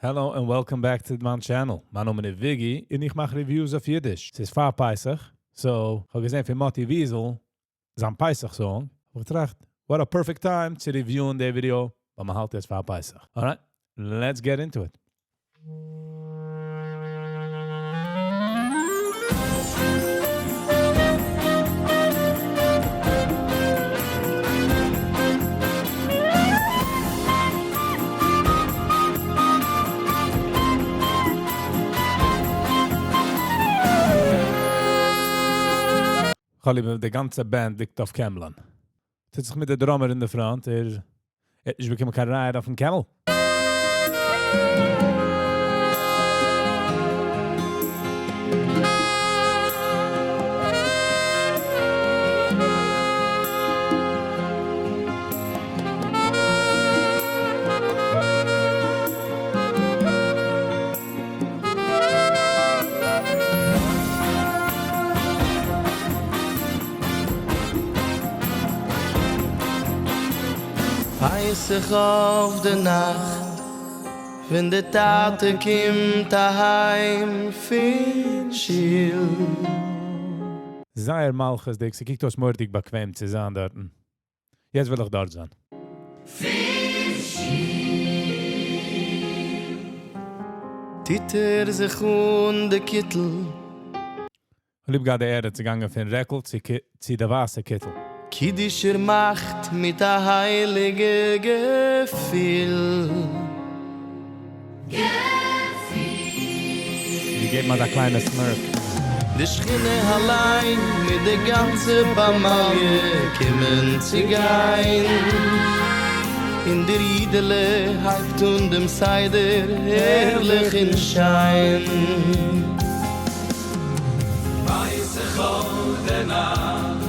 Hello and welcome back to מיין channel. מיין נאמען איז Viggy און איך מאך reviews אויף אידיש. ס'איז פאר פסח, so איך האב געזען פון Moti Wiesel, זיין פסח song. איך טראכט, what a perfect time צו review ען די ווידעא, ווייל מ'האלט יעצט פאר פסח. Alright, let's get into it. כ'האב ליב די גאנצע band ליגט אויף קעמלען. טוט זיך מיט די drummer אין די front, ער האט נישט באקומען קיין ride אויפן camel. פסח אויף די נאכט, ווען די טאטע קומט אהיים פון שול. זייער מלכות'דיג, ס'קוקט אויס מורא'דיג באקוועם צו זיין דארטן. יעצט וויל איך דארט זיין. טוט ער זיך אן די קיטל. ליב געהאט די ערד צוגאנגען פון רעקל צו די ווייסע קיטל. קידוש ער מאכט מיט א הייליגע געפיל. געגעבן אזא קליינע smirk. די שכינה אליין מיט די גאנצע פמליא קומען צו גיין. און דער אידעלע הייבט אן דעם סדר הערליך און שיין. פסח אויף די נאכט,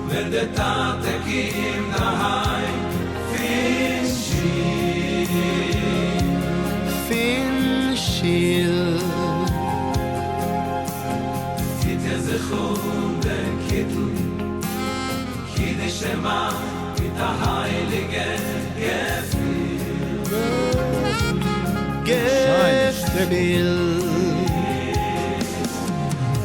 ווען דער טאטע קומט אהיים פון שול. פון שול. טוט ער זיך אן דעם קיטל, קידוש ער מאכט מיט א הייליגע געפיל. געפיל.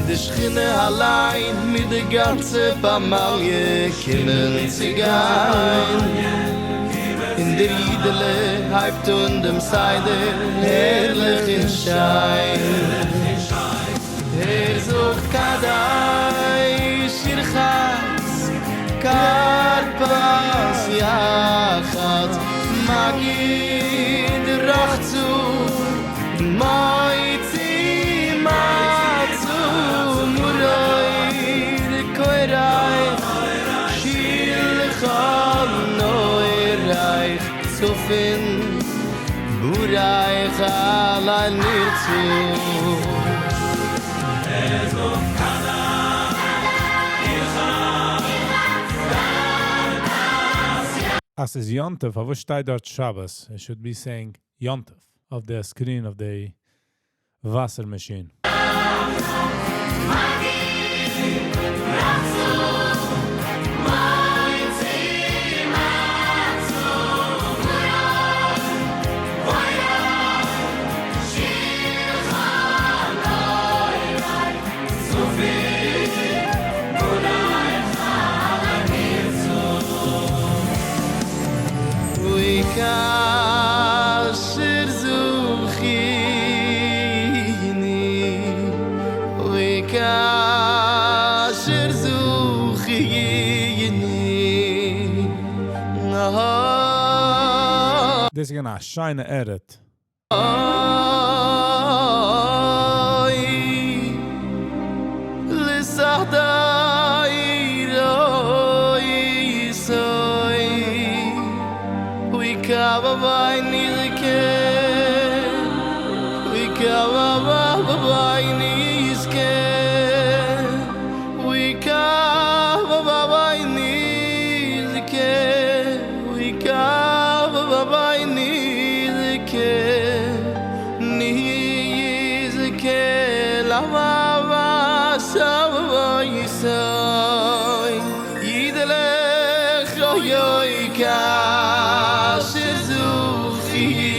די שכינה אליין מיט די גאנצע פמליא קומען צו גיין. און דער אידעלע הייבט אן דעם סדר הערליך און שיין. ער זאגט קדש ירחץ כרפס יחץ מגיד רחצו מוציא מצה מרור כורך שלחן עורך צופים בורח עלי נרצו. אז ס'איז יום טוב, פארוואס שטייט דארט שבת? It should be saying יום טוב אויף די screen אויף די וואסער מאשין. וכאשר זכיני, וכאשר זכיני. דאס איז געווען א שיינע edit. אוי, לסעדי רוי סוי, וכבבי נזכה, וכבבי נזכה, וכבבי נזכה, וכבבי נזכה, נזכה לבא סבי סוי, ידלך אוי אוי כאשר זוכיני.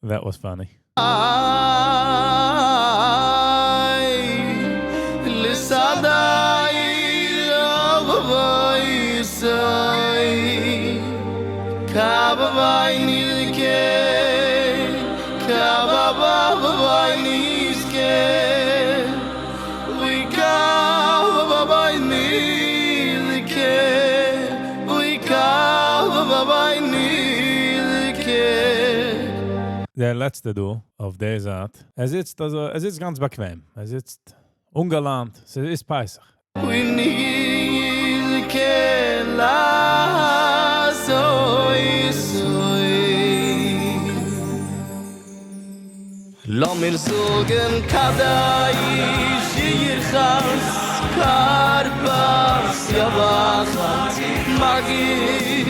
That was funny. דער לעצטער דא, אויף דער זייט, ער זיצט אזוי, ער זיצט גאנץ באקוועם. ער זיצט אנגעלאנט, ס'איז פסח. לאמיר זאגן קדש ירחץ כרפס יבחץ מגיד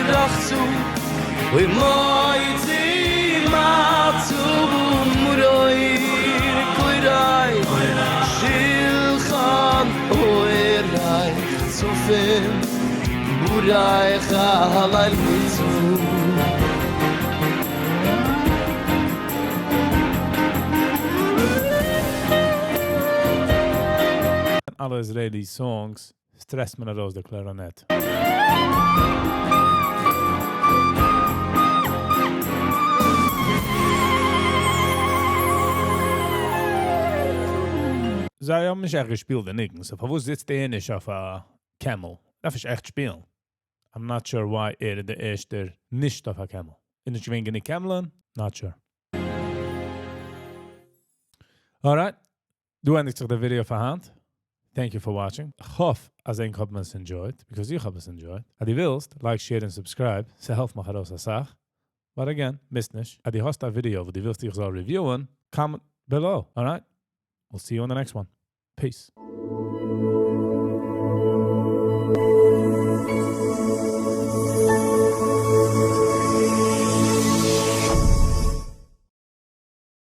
רחצו ומויצי מצו מרויר קויריי שילחן אויריי צופים בוריי חלל מצו. אלע Israeli songs סטרעסט מען ארויס די קלארינעט. זיי האבן נישט עכט געשפילט די ניגון, so פארוואס זיצט ער נישט אויף א camel? דארף איך עכט שפילן? I'm not sure why ער איז דער ערשטער נישט אויף א camel. איז נישט געווען גענוג קעמלען? Not sure. Alright, דא ענדיגט זיך די ווידעא פאר היינט. Thank you for watching. איך האף, אז ענק האבן עס enjoyed, because איך האב עס enjoyed. אז דו ווילסט, like, share און subscribe. ס'העלפט מיך ארויס אסאך. But again, מוזט נישט. אז דו האסט א ווידעא, וואס דו ווילסט איך זאל reviewen, comment below. Alright? We'll see you on the next one. Peace.